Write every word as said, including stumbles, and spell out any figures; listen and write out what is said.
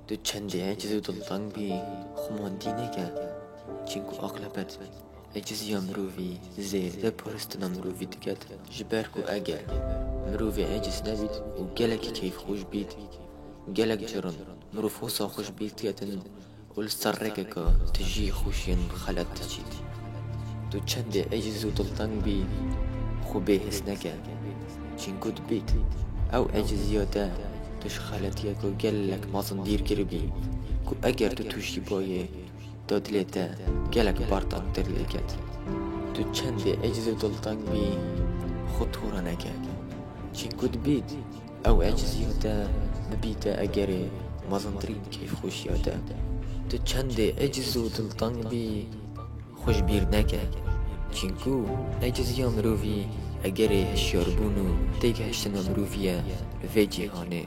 Tu çendê eciz û dilteng bî, xwe mandî neke. Çinku axlebet eciziya mirovî zêde paristina mirovî diket. Ji ber ku eger mirovê eciz nebît û gelekî keyfxweş bît, gelek caran mirov hosa xweş bîr diketin û li ser rêkeka tu jî xweşiyên xelet diçît. Tu çendê eciz û dilteng bî, xwe bêhis neke. Çinku dibît, ew eciziya te tu ji xeletiyeka gelek mezin dîr kiribî, ku eger tu tûşî bayê, da dilê te gelek bar tengtir lê ket. Tu çendê eciz û dilteng bî, xwe tore neke. Çinku dibît, ew eciziya te bibîte egerê mezintirîn keyfxweşiya te. Tu çendê eciz û dilteng bî, xwe ji bîr neke. Çinku eciziya mirovî egerê hişyarbûn û têgihiştina mirovî ye li vê cîhanê.